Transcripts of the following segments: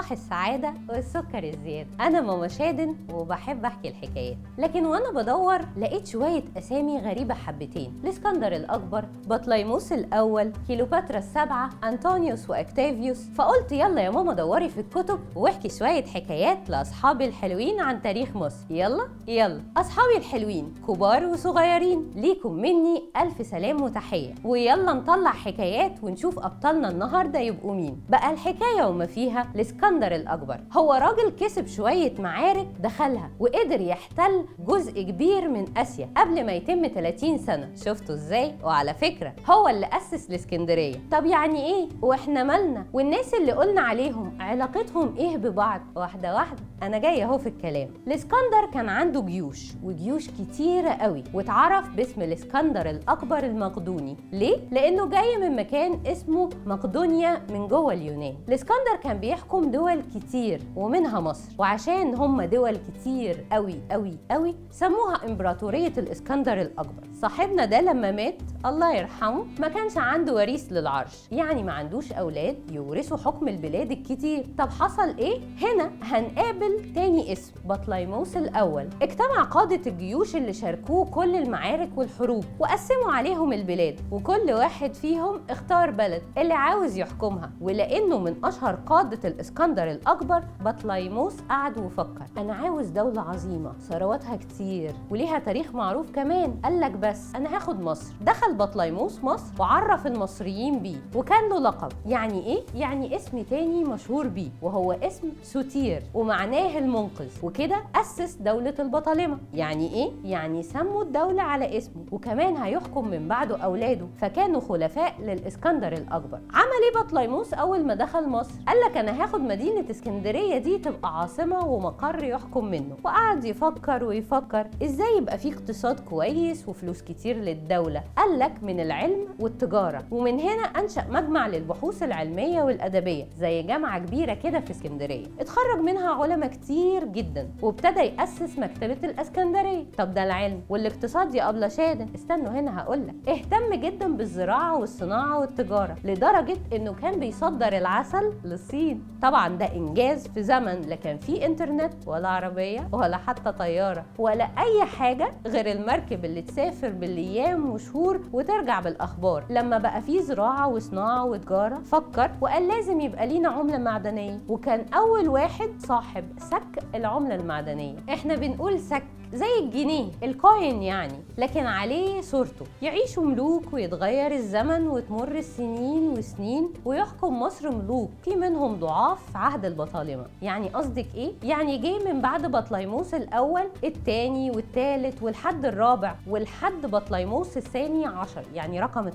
صباح السعادة والسكر الزيادة. أنا ماما شادن وبحب أحكي الحكايات، لكن وأنا بدور لقيت شوية أسامي غريبة حبتين: الإسكندر الأكبر، بطليموس الأول، كيلوباترا السبعة، أنطونيوس وأكتافيوس. فقلت يلا يا ماما دوري في الكتب واحكي شوية حكايات لأصحابي الحلوين عن تاريخ مصر. يلا يلا أصحابي الحلوين، كبار وصغيرين، ليكم مني ألف سلام وتحية. ويلا نطلع حكايات ونشوف أبطالنا النهاردة يبقوا مين. بقى الحكاية وما فيها الإسكندر الأكبر هو راجل كسب شوية معارك دخلها وقدر يحتل جزء كبير من آسيا قبل ما يتم 30 سنة. شفتوا ازاي؟ وعلى فكرة هو اللي أسس الإسكندرية. طب يعني ايه؟ واحنا مالنا؟ والناس اللي قلنا عليهم علاقتهم ايه ببعض؟ واحدة واحدة أنا جاية اهو في الكلام. الإسكندر كان عنده جيوش، وجيوش كتيرة قوي، واتعرف باسم الإسكندر الأكبر المقدوني. ليه؟ لأنه جاي من مكان اسمه مقدونيا من جوه اليونان. الإسكندر كان بيحكم دول كتير ومنها مصر، وعشان هم دول كتير قوي قوي قوي سموها إمبراطورية الإسكندر الأكبر. صاحبنا ده لما مات الله يرحمه ما كانش عنده وريث للعرش، يعني ما عندوش أولاد يورثوا حكم البلاد الكتير. طب حصل إيه؟ هنا هنقابل تاني اسم، بطليموس الأول. اجتمع قادة الجيوش اللي شاركوه كل المعارك والحروب وقسموا عليهم البلاد، وكل واحد فيهم اختار بلد اللي عاوز يحكمها. ولأنه من أشهر قادة الإسكندر الأكبر، بطليموس قعد وفكر: أنا عاوز دولة عظيمة ثرواتها كتير وليها تاريخ معروف كمان. قالك بس أنا هاخد مصر. دخل بطليموس مصر وعرف المصريين بيه، وكان له لقب. يعني إيه؟ يعني اسم تاني مشهور بيه، وهو اسم سوتير، ومعناه المنقذ. وكده أسس دولة البطالمة. يعني إيه؟ يعني سموا الدولة على اسمه، وكمان هيحكم من بعده أولاده، فكانوا خلفاء للإسكندر الأكبر. عمل إيه بطليموس أول ما دخل مصر؟ قالك أنا هاخد مدينة اسكندرية دي تبقى عاصمة ومقر يحكم منه. وقعد يفكر ويفكر إزاي يبقى فيه اقتصاد كويس وفلوس كتير للدولة. قالك من العلم والتجارة. ومن هنا أنشأ مجمع للبحوث العلمية والأدبية، زي جامعة كبيرة كده في اسكندرية، اتخرج منها علماء كتير جدا، وابتدى يأسس مكتبة الاسكندرية. طب ده العلم والاقتصاد يا أبلة شادن، استنوا هنا هقولك. اهتم جدا بالزراعة والصناعة والتجارة، لدرجة انه كان بيصدر العسل للصين. طبعا ده انجاز في زمن لا كان فيه انترنت ولا عربية ولا حتى طيارة ولا اي حاجة غير المركب اللي تسافر بالايام وشهور وترجع بالاخبار. لما بقى فيه زراعة وصناعة وتجارة، فكر وقال لازم يبقى لينا عملة معدنية، وكان اول واحد صاحب سك العملة المعدنية. احنا بنقول سك زي الجنيه، ال coin يعني، لكن عليه صورته. يعيشوا ملوك ويتغير الزمن وتمر السنين وسنين ويحكم مصر ملوك في منهم ضعاف في عهد البطالمة. يعني قصدك ايه؟ يعني جه من بعد بطليموس الاول الثاني والثالث والحد الرابع والحد بطليموس الثاني عشر، يعني رقم 12،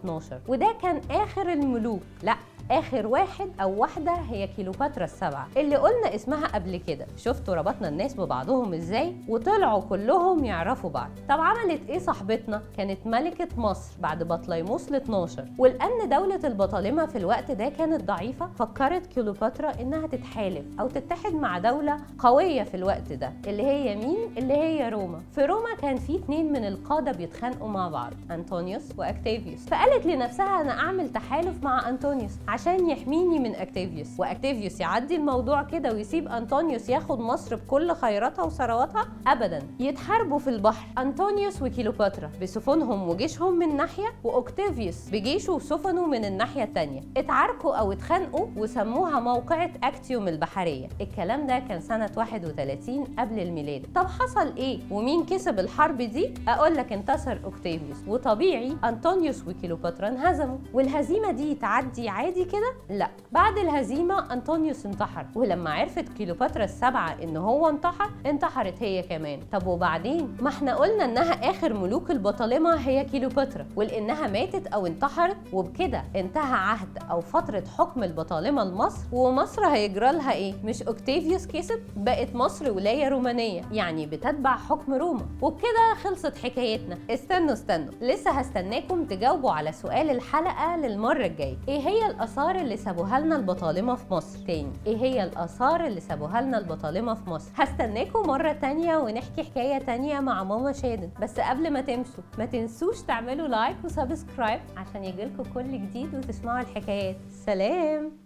وده كان اخر الملوك. لا، اخر واحد او واحدة هي كيلوباترا السبعة اللي قلنا اسمها قبل كده. شفتوا ربطنا الناس ببعضهم ازاي؟ وطلعوا كلهم يعرفوا بعض. طب عملت ايه صاحبتنا؟ كانت ملكة مصر بعد بطليموس ال12، ولان دولة البطالمة في الوقت ده كانت ضعيفة، فكرت كيلوباترا انها تتحالف او تتحد مع دولة قوية في الوقت ده، اللي هي مين؟ اللي هي روما. في روما كان في 2 من القادة بيتخانقوا مع بعض، أنطونيوس وأكتافيوس. فقالت لنفسها انا اعمل تحالف مع أنطونيوس عشان يحميني من أكتافيوس، وأكتافيوس يعدي الموضوع كده ويسيب أنطونيوس ياخد مصر بكل خيراتها وثرواتها؟ أبدا. يتحاربوا في البحر أنطونيوس وكيلوباترا بسفنهم وجيشهم من ناحية، وأكتافيوس بجيشه وسفنه من الناحية التانية. اتعاركوا أو اتخانقوا وسموها موقعة أكتيوم البحرية. الكلام ده كان سنة 31 قبل الميلاد. طب حصل إيه؟ ومين كسب الحرب دي؟ أقول لك انتصر أكتافيوس، وطبيعي أنطونيوس وكيلوباترا انهزموا. والهزيمة دي تعدي عادي كده؟ لا، بعد الهزيمة أنطونيوس انتحر، ولما عرفت كيلوباترا السبعة إن هو انتحر، انتحرت هي كمان. طب وبعدين؟ ما احنا قلنا إنها آخر ملوك البطالمة هي كيلوباترا، ولإنها ماتت أو انتحرت، وبكده انتهى عهد أو فترة حكم البطالمة لمصر. ومصر هيجرى لها إيه؟ مش أوكتافيوس كسب؟ بقت مصر ولاية رومانية، يعني بتتبع حكم روما. وبكده خلصت حكايتنا. استنوا استنوا، لسه هستناكم تجاوبوا على سؤال الحلقة للمرة الجاية: إيه هي الآثار اللي سابوها لنا البطالمة في مصر؟ تاني، إيه هي الآثار اللي سابوها لنا البطالمة في مصر؟ هستناكم مرة تانية ونحكي حكاية تانية مع ماما شادن. بس قبل ما تمشوا ما تنسوش تعملوا like و subscribe عشان يجيلكم كل جديد وتسمعوا الحكايات. سلام.